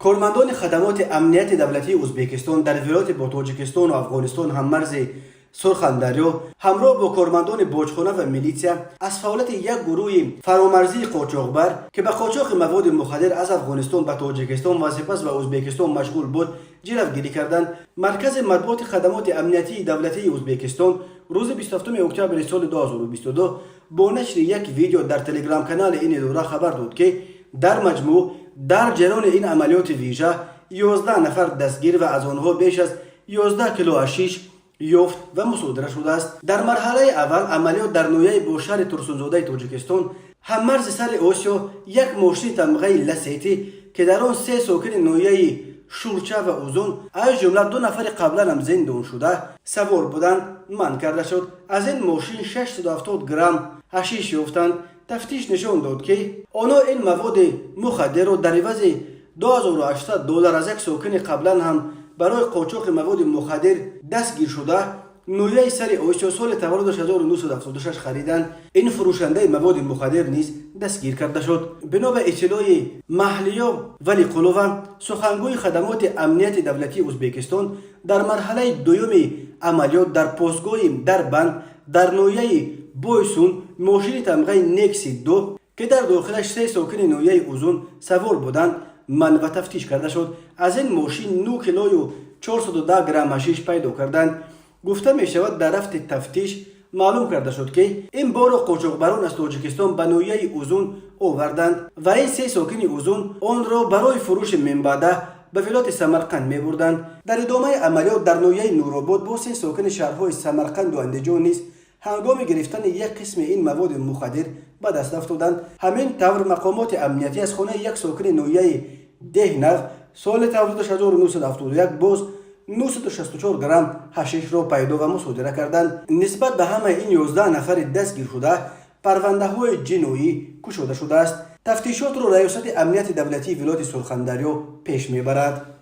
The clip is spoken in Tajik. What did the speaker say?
Кормандони хадамоти амнияти давлатии Ӯзбекистон дар вилояти бо Тоҷикистону Афғонистон ҳаммарзи Сурхандарё ҳамроҳ бо кормандони боҷхона ва милитсия аз фаъолияти як гурӯҳи фаромарзии қочоқбар, ки ба қочоқи маводи мухаддир аз Афғонистон ба Тоҷикистон ва сипас ба Ӯзбекистон машғул буд, ҷилавгирӣ карданд. Маркази матбуоти хадамоти амниятии давлатии Ӯзбекистон рӯзи 27 октябри соли 2022 бо нашри як видео дар телеграм-канали ин идора хабар дод, ки дар маҷмӯъ дар ҷараёни ин амалиёти вижа 11 нафар дастгир ва аз онҳо беш аз 11 кило ҳашиш ёфт ва мусодира шудааст. Дар марҳалаи аввал амалиёт дар ноҳияи бо шаҳри Турсунзодаи Тоҷикистон ҳаммарзи сари Осиё як мошини тамғаи Ласети, ки дар он се сокини ноҳияи Шурча ва Узун, аз ҷумла ду нафари қабланам зиндон шуда, савор буданд, манъ карда шуд. Аз ин мошин 670 грамм ҳашиш ёфтанд. Тафтиш нишон дод, ки онҳо ин маводи мухаддирро дар ивази 2800 доллар аз як сокини қаблан ҳам барои қочоқи маводи мухаддир дастгир шуда ноҳияи сари Осиё, соли таваллудаш 1976, хариданд. Ин фурӯшандаи маводи мухаддир низ дастгир карда шуд. Бино ба иттилои Маҳлиё Валиқулова, сухангӯи хадамоти амнияти давлатии Ӯзбекистон, дар марҳалаи дуюми амалиёт дар постгоҳи Дарбанд дар ноҳияи Бойсун мошини тамғаи Некси 2, ки дар дохилаш се сокини ноҳияи Узун савор буданд, манъ ва тафтиш карда шуд. Аз ин мошин 9 килою 410 грамм ҳашиш пайдо карданд. Гуфта мешавад, дар рафти тафтиш маълум карда шуд, ки ин борро қочоқбарон аз Тоҷикистон ба ноҳияи Узун оварданд ва ин се сокини Узун онро барои фурӯши минбаъда ба вилояти Самарқанд мебурданд. Дар идомаи амалиёт дар ноҳияи Нуробод бо се сокини шаҳрҳои Самарқанду Андиҷон низ ҳангоми гирифтани як қисми ин маводи мухаддир ба даст афтоданд. Ҳамин тавр, мақомоти амниятӣ аз хонаи як сокини ноҳияи Деҳнав, соли таваллудаш 1971, боз 964 грамм ҳашишро пайдо ва мусодира карданд. Нисбат ба ҳамаи ин 11 нафари дастгиршуда парвандаҳои ҷиноӣ кушода шудааст. Тафтишотро Раёсати амнияти давлатии вилояти Сурхандарё пеш мебарад.